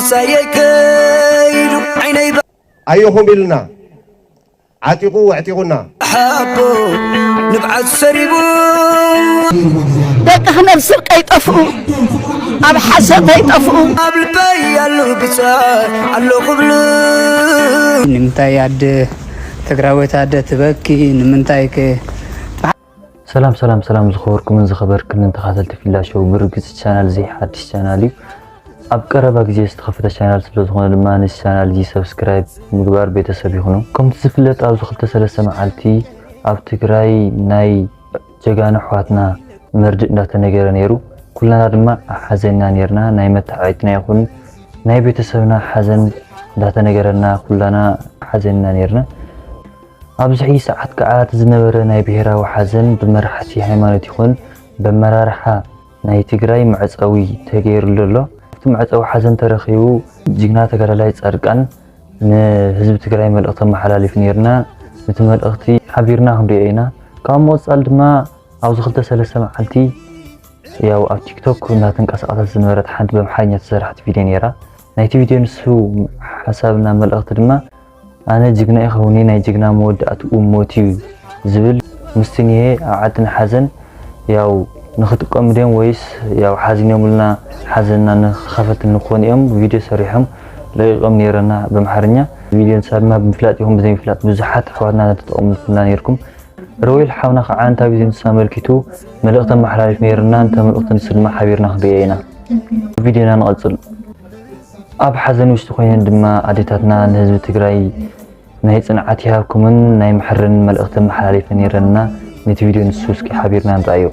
ሳየይ ከይዱ ዓይነይ ኣየኹም ኢልና ዓጢቑ ኣዕጢቑና። ሓቦ ንብዓት ሰሪቡ ደቂ ክነብስር ቀይጠፍኡ ኣብ ሓሰት ኣይጠፍኡ። ኣብ ልበይ ኣሎ ብጻ ኣሎ ክብሉ ንምንታይ ኣደ ትግራወይት ኣደ ትበኪ ንምንታይ ከ ሰላም ሰላም ሰላም ዝኸበርኩምን ዝኸበርክንን ተኻተልቲ ፊላ ሾው ብርግጽ ቻናል እዚ ሓድሽ ቻናል እዩ። ኣብ ቀረባ ግዜ ዝተኸፈተ ቻናል ስለ ዝኾነ ድማ ነዚ ቻናል እዚ ሰብስክራይብ ምግባር ቤተሰብ ይኹኑ። ከምቲ ዝፍለጥ ኣብዚ ክልተ ሰለስተ መዓልቲ ኣብ ትግራይ ናይ ጀጋኑ ኣሕዋትና መርድእ እንዳተነገረ ነይሩ። ኩላና ድማ ኣብ ሓዘንና ነይርና። ናይ መተዓዒትና ይኹን ናይ ቤተሰብና ሓዘን እንዳተነገረና ኩላና ሓዘንና ነይርና። ኣብዚ ሕጂ ሰዓት ከዓ እቲ ዝነበረ ናይ ብሄራዊ ሓዘን ብመራሕቲ ሃይማኖት ይኹን በመራርሓ ናይ ትግራይ መዕፀዊ ተገይሩሉ ኣሎ። ኣብቲ መዕፀዊ ሓዘን ተረኺቡ ጅግና ተጋዳላይ ፃድቃን ንህዝቢ ትግራይ መልእኽቲ ኣመሓላሊፉ ነይርና። ነቲ መልእኽቲ ሓቢርና ክንሪኦ ኢና። ካብ ምቕፃል ድማ ኣብዚ ክልተ ሰለስተ መዓልቲ ያው ኣብ ቲክቶክ እናተንቀሳቐሰት ዝነበረት ሓንቲ ብኣምሓርኛ ዝተሰርሐት ቪድዮ ነይራ። ናይቲ ቪድዮ ንሱ ሓሳብና መልእኽቲ ድማ ኣነ ጅግና ይኸውኒ ናይ ጅግና መወዳእትኡ ሞት እዩ ዝብል ምስቲ እኒሄ ኣብ ዓድና ሓዘን ያው ንኽጥቀሙ ድዮም ወይስ ያው ሓዚኖምልና ሓዘንና ንኸፈልቲ ንኾኑ እዮም ቪድዮ ሰሪሖም ለቂቖም ነይረና ብኣምሓርኛ ቪድዮ ንሳ ድማ ብምፍላጥ ይኹን ብዘይምፍላጥ ብዙሓት ኣሕዋትና ተጠቐምኩምላ ነይርኩም ሮቤል ሓውና ከዓ ነታ ቪድዮ ንሳ ኣመልኪቱ መልእኽቲ ኣመሓላሊፍ ነይርና ነታ መልእኽቲ ንሱ ድማ ሓቢርና ክንሪኦ ኢና ቪድዮና ንቐፅል ኣብ ሓዘን ውሽጢ ኮይነን ድማ ኣዴታትና ንህዝቢ ትግራይ ናይ ፅንዓት ይሃብኩምን ናይ ምሕርን መልእኽቲ ኣመሓላሊፈ ነይረን እና ነቲ ቪድዮ ንሱ እስኪ ሓቢርና ንርኣዮ።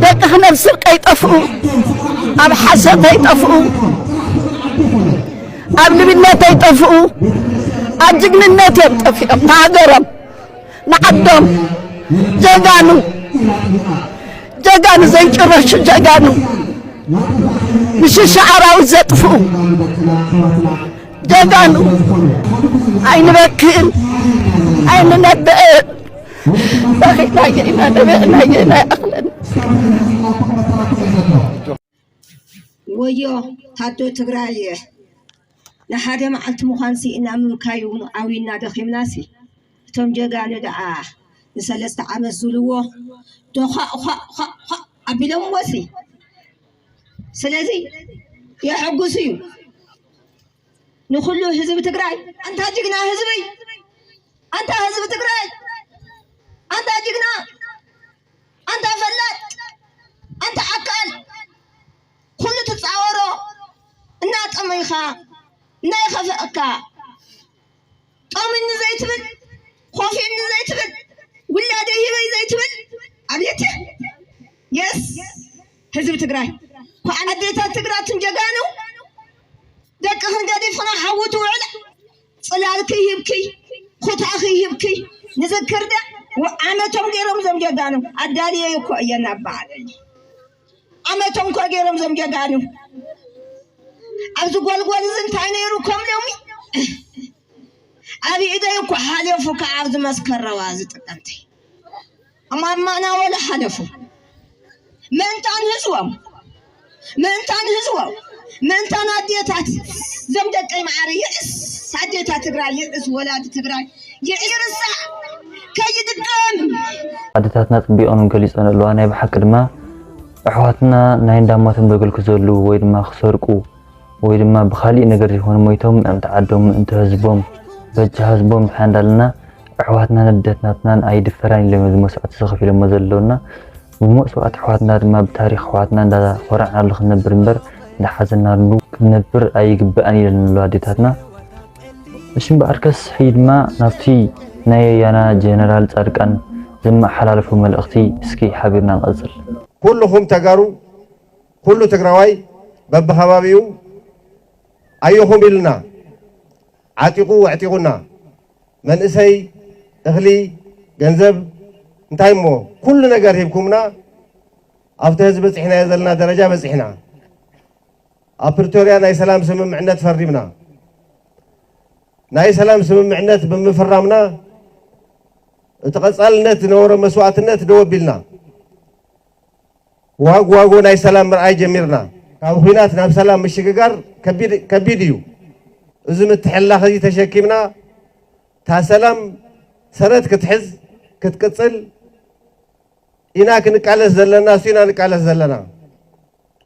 ደቂ ክነብስር ቀይጠፍኡ ኣብ ሓሰት ኣይጠፍኡ ኣብ ልብነት ኣይጠፍኡ ኣብ ጅግንነት እዮም ጠፊኦም ንሃገሮም ንዓዶም ጀጋኑ ጀጋኑ ዘይጭረሹ ጀጋኑ ምሽሻ ኣራዊት ዘጥፍኡ ጀጋኑ ኣይንበክእን ኣይንነብዕን በኺና ጌና ነቢዕና ጌና ይኣኽለና ወዮ ታዶ ትግራይ ንሓደ መዓልቲ ምዃንሲ እና ምብካይ እውን ዓብይና ደኺምናሲ እቶም ጀጋኑ ደኣ ንሰለስተ ዓመት ዝብልዎ ዶ ዃእ ዃእ ዃእ ዃእ ኣቢሎምዎሲ ስለዚ የሐጉስ እዩ ንኹሉ ህዝቢ ትግራይ ኣንታ ጅግና ህዝበይ ኣንታ ህዝቢ ትግራይ ኣንታ ጅግና ኣንታ ፈላጥ ኣንታ ዓካል ኩሉ ትፃወሮ እናጠመይኻ እናይኸፈእካ ጠሙኒ ዘይትብል ኮፊኒ ዘይትብል ውላደይ ሂበይ ዘይትብል ኣብየት የስ ህዝቢ ትግራይ ኳዕ ኣዴታት ትግራትን ጀጋኑ ደቅኽን ገዲፍኽና ሓዊ ትውዕላ ፅላልኪ ሂብኪ ኩታኺ ሂብኪ ንዝክር ደ ዓመቶም ገይሮም ዞም ጀጋኑ ኣዳልየ እኮ እየ ናብ በዓል ዓመቶም እኮ ገይሮም ዞም ጀጋኑ ኣብዚ ጎልጎል እዚ እንታይ ነይሩ ከም ሎሚ ኣብ ኢደይ እኮ ሓለፉ ከዓ ኣብዚ መስከረዋ እዚ ጥቅምቲ ኣማማና ወላ ሓለፉ ምእንታን ህዝቦም ምእንታን ህዝቦም ምእንታን ኣዴታት ዘም ደቀይ መዓረ ይዕስ ኣዴታት ትግራይ ይዕስ ወላዲ ትግራይ ይዕስ ይርሳዕ ከይድገም ኣዴታትና ፅቢቐን እውን ገሊፀን ኣለዋ ናይ ብሓቂ ድማ ኣሕዋትና ናይ እንዳማቶም ዘገልግዘሉ ወይ ድማ ክሰርቁ ወይ ድማ ብኻሊእ ነገር ዘይኮነ ሞይቶም ምእንቲ ዓዶም ምእንቲ ህዝቦም በጃ ህዝቦም ድሓ እንዳለና ኣሕዋትና ነደትናትናን ኣይድፈራን ኢሎም እዚ መስዋዕቲ እዚ ከፊሎሞ ዘለውና ብመስዋዕቲ ኣሕዋትና ድማ ብታሪኽ ኣሕዋትና እንዳኾራዕናሉ ክንነብር እምበር እንዳሓዘናሉ ክንነብር ኣይግባእን ኢለን ኣለዋ ኣዴታትና እሺ እምበኣርከስ ሕጂ ድማ ናብቲ ናይ ኣያና ጀነራል ፃድቃን ዘመሓላለፎ መልእኽቲ እስኪ ሓቢርና ንቐፅል ኩልኹም ተጋሩ ኩሉ ትግራዋይ በብኸባቢኡ ኣየኹም ኢሉና ዓጢቑ ኣዕጢቑና መንእሰይ እኽሊ ገንዘብ እንታይ እሞ ኩሉ ነገር ሂብኩምና ኣብቲ ህዝቢ በፂሕናዮ ዘለና ደረጃ በፂሕና ኣብ ፕሪቶርያ ናይ ሰላም ስምምዕነት ፈሪምና ናይ ሰላም ስምምዕነት ብምፍራምና እቲ ቀፃልነት ዝነበሮ መስዋእትነት ደው ኣቢልና ዋግ ዋጎ ናይ ሰላም ምርኣይ ጀሚርና። ካብ ኹናት ናብ ሰላም ምሽግጋር ከቢድ እዩ። እዚ ምትሕልላኽ እዚ ተሸኪምና እታ ሰላም ሰረት ክትሕዝ ክትቅፅል ኢና ክንቃለስ ዘለና፣ እሱ ኢና ንቃለስ ዘለና።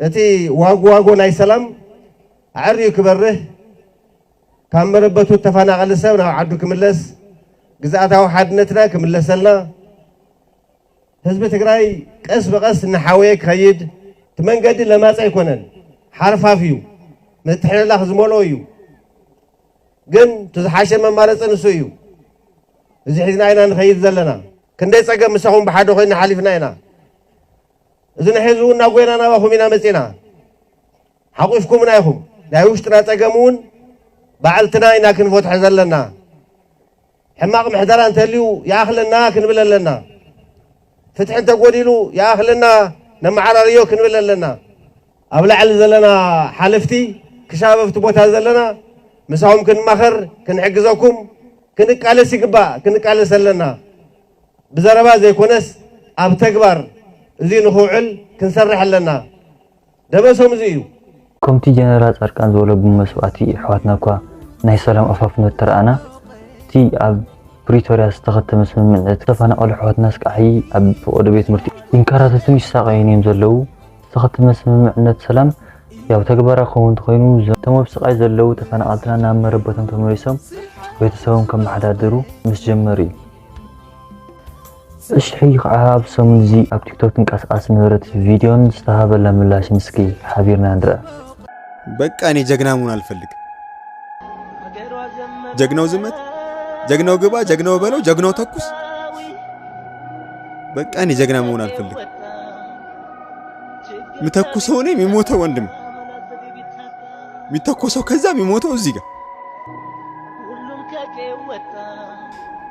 እቲ ዋጉ ዋጎ ናይ ሰላም ኣዕርዩ ክበርህ፣ ካብ መረበቱ ተፈናቐሊ ሰብ ናብ ዓዱ ክምለስ፣ ግዝኣታዊ ሓድነትና ክምለሰልና፣ ህዝቢ ትግራይ ቀስ ብቐስ እናሓወየ ክኸይድ፣ እቲ መንገዲ ለማፂ ኣይኮነን፣ ሓርፋፍ እዩ፣ ምትሕልላኽ ዝመልኦ እዩ። ግን እቲ ዝሓሸ መማረፂ ንሱ እዩ። እዚ ሒዝና ኢና ንኸይድ ዘለና። ክንደይ ፀገም ምሳኹም ብሓደ ኮይና ሓሊፍና ኢና። እዚ ንሕዚ እውን እናጎይና ናባኹም ኢና መፂና። ሓቂፍኩምና ኢኹም። ናይ ውሽጥና ፀገም እውን ባዕልትና ኢና ክንፈትሖ ዘለና። ሕማቕ ምሕደራ እንተልዩ ይኣኽለና ክንብል ኣለና። ፍትሒ እንተጎዲሉ ይኣኽለና ነመዓራርዮ ክንብል ኣለና። ኣብ ላዕሊ ዘለና ሓለፍቲ ክሻብ ኣብቲ ቦታ ዘለና ምሳኹም ክንማኸር ክንሕግዘኩም ክንቃለስ ይግባእ፣ ክንቃለስ ኣለና። ብዘረባ ዘይኮነስ ኣብ ተግባር እዚ ንኽውዕል ክንሰርሕ ኣለና። ደበሶም እዚ እዩ። ከምቲ ጀነራል ጻድቃን ዝበሎ ብመስዋእቲ ኣሕዋትና እኳ ናይ ሰላም ኣፋፍኖት ተረኣና፣ እቲ ኣብ ፕሪቶርያ ዝተኸተመ ስምምዕነት ዝተፈናቐሉ ኣሕዋትና ስቃሒ ኣብ ፈቐዶ ቤት ትምህርቲ ይንከራተቱን ይሳቐዩን እዮም ዘለዉ። ዝተኸተመ ስምምዕነት ሰላም ያው ተግባራዊ ክኸውን እንተኾይኑ፣ እቶም ኣብ ስቓይ ዘለዉ ተፈናቐልትና ናብ መረበቶም ተመሊሶም ቤተሰቦም ከመሓዳድሩ ምስ ጀመሩ እዩ። እሺ፣ ሕጂ ከዓ ኣብ ሰሙን እዚ ኣብ ቲክቶክ ትንቀሳቐስ ዝነበረት ቪድዮን ዝተሃበላ ምላሽን እስኪ ሓቢርና ንርኣ። በቃ እኔ ጀግና መሆን አልፈልግም። ጀግናው ዝመት፣ ጀግናው ግባ፣ ጀግናው በለው፣ ጀግናው ተኩስ። በቃ እኔ ጀግና መሆን አልፈልግም። ምተኩሰው እኔ የሚሞተው ወንድም፣ የሚተኮሰው ከዛ የሚሞተው እዚህ ጋር።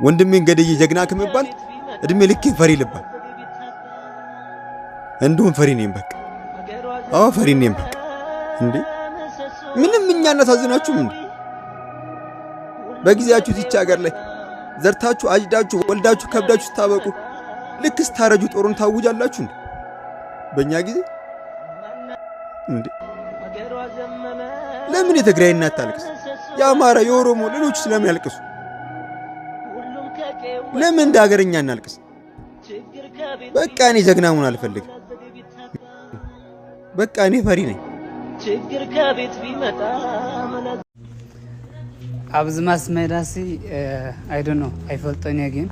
ወንድሜን ገድዬ ጀግና ከመባል እድሜ ልኬን ፈሪ ልባል። እንደውም ፈሪ ነኝ በቃ። አዎ ፈሪ ነኝ በቃ። እንዴ ምንም እኛ እናሳዝናችሁም እንዴ? በጊዜያችሁ ይቺ ሀገር ላይ ዘርታችሁ አጭዳችሁ ወልዳችሁ ከብዳችሁ ስታበቁ ልክ ስታረጁ ጦሩን ታውጃላችሁ እንዴ? በእኛ ጊዜ እንዴ ለምን የትግራይ እናት ታልቅስ? የአማራ፣ የኦሮሞ፣ ሌሎቹ ስለምን ያልቅሱ? ለምን እንደ ሀገርኛ እናልቅስ? በቃ እኔ ጀግና መሆን አልፈልግም። በቃ እኔ ፈሪ ነኝ። ችግር ከቤት ቢመጣ መላ- ኣብዚ ማስ ሜዳሲ፣ I don't know፣ ኣይፈልጦን እየ። ግን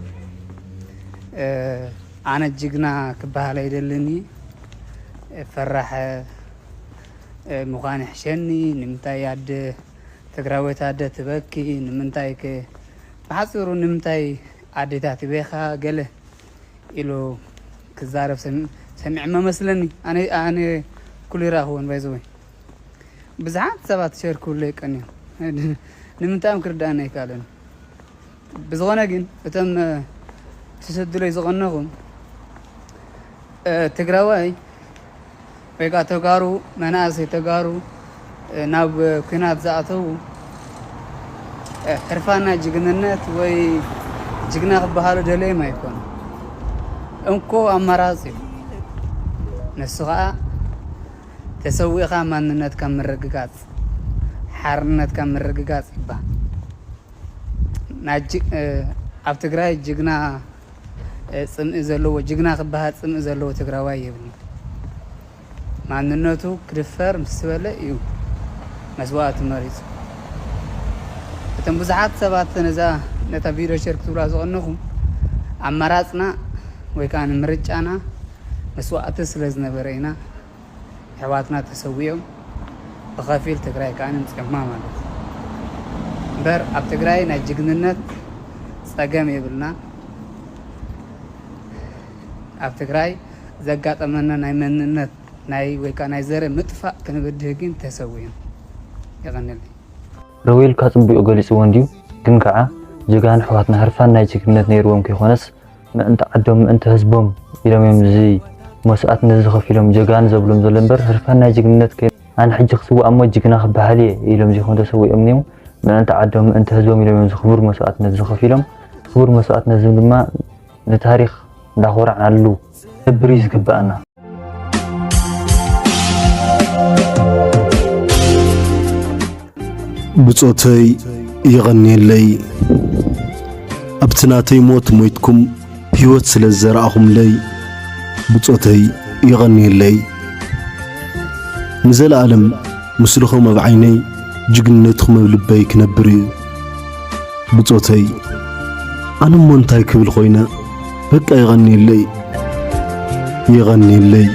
ኣነ ጅግና ክበሃል ኣይደልን እየ። ፈራሕ ምዃን ይሕሸኒ። ንምንታይ ኣደ ትግራወይቲ ኣደ ትበኪ? ንምንታይ ከ ብሓፂሩ ንምንታይ ኣዴታት ይቤኻ ገለ ኢሉ ክዛረብ ሰሚዐ መመስለኒ። ኣነ ኣነ ኩሉ ይረኣኽዎን ባይዘወይ ብዙሓት ሰባት ሸር ክብሉ ይቀንዮም። ንምንታይ እዮም ክርዳእና ኣይከኣለን። ብዝኾነ ግን እቶም ትሰድለይ ዝቐነኹም ትግራዋይ ወይ ከዓ ተጋሩ መናእሰይ ተጋሩ ናብ ኲናት ዝኣተዉ ሕርፋና ጅግንነት ወይ ጅግና ክበሃሉ ደለዮም ኣይኮኑ። እንኮ ኣማራፂ እዩ። ንሱ ከዓ ተሰዊእኻ ማንነትካ ምርግጋፅ ሓርነትካ ምርግጋፅ ይበሃል። ኣብ ትግራይ ጅግና ፅምኢ ዘለዎ ጅግና ክበሃል ፅምኢ ዘለዎ ትግራዋይ የብሉ። ማንነቱ ክድፈር ምስ በለ እዩ መስዋእቲ መሪፁ። እቶም ብዙሓት ሰባት ነዛ ነታ ቪድዮ ሸር ክትብላ ዝቐነኹም ኣማራፅና ወይ ከዓ ንምርጫና መስዋእቲ ስለ ዝነበረ ኢና። ኣሕዋትና ተሰዊኦም ብኸፊል ትግራይ ከዓ ንምፅኦማ ማለት እዩ። እምበር ኣብ ትግራይ ናይ ጅግንነት ፀገም የብልና። ኣብ ትግራይ ዘጋጠመና ናይ መንነት ናይ ወይ ከዓ ናይ ዘረ ምጥፋእ ክንብድህ ግን ተሰዊኦም። የቐንልኝ። ረዌልካ ጽቡቕ ገሊጽዎ እንድዩ፣ ግን ከኣ ጀጋኑ ኣሕዋትና ህርፋን ናይ ጅግንነት ነይርዎም ከይኮነስ ምእንቲ ዓዶም ምእንቲ ህዝቦም ኢሎም እዮም እዚ መስዋእትነት እዚ ከፊሎም ጀጋኑ ዘብሎም ዘሎ እምበር ህርፋን ናይ ጅግንነት ከይ ኣነ ሕጂ ክስዋእ እሞ ጅግና ክበሃል እየ ኢሎም ዘይኮኑ ተሰዊኦም እኒኦም ምእንቲ ዓዶም ምእንቲ ህዝቦም ኢሎም እዮም እዚ ክቡር መስዋእትነት እዚ ከፊሎም። እዚ ክቡር መስዋእትነት እዚ ድማ ንታሪኽ እንዳኾራዕናሉ ክነብር እዩ ዝግበኣና። ብጾተይ የቐንየለይ። ኣብቲ ናተይ ሞት ሞይትኩም ህይወት ስለ ዝዘራእኹምለይ ብጾተይ የቐንየለይ። ንዘለኣለም ምስልኹም ኣብ ዓይነይ ጅግንነትኹም ኣብ ልበይ ክነብር እዩ። ብጾተይ ኣነ እሞ እንታይ ክብል ኮይነ? በቃ የቐንየለይ። የቐንየለይ።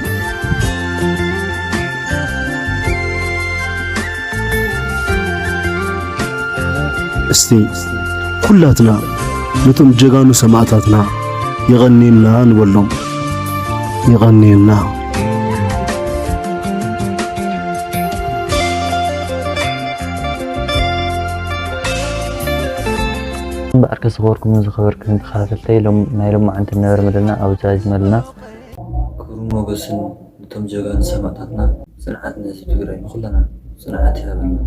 እስቲ ኩላትና ነቶም ጀጋኑ ሰማእታትና የቐንየና ንበሎም። የቐንየና። እምበኣርከ ዝኸበርኩምን ዝኸበርክን ተኸታተልተይ፣ ሎም-፣ ናይ ሎማዓንቲ ነበረ መደብና ኣብዚ ተዛዚመልና። ክብርን ሞገስን ነቶም ጀጋኑ ሰማእታትና፣ ጽንዓት ንህዝቢ ትግራይ፣ ንኹልና ጽንዓት ይሃበና።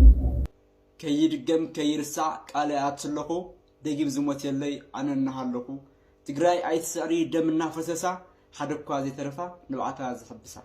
ከይድገም ከይርሳዕ ቃል ኣትለኹ፣ ደጊም ዝሞት የለይ ኣነ እናሃለኹ። ትግራይ ኣይትስዕሪ ደም እናፈሰሳ፣ ሓደ እኳ ዘይተረፋ ንብዓታ ዝሕብሳ።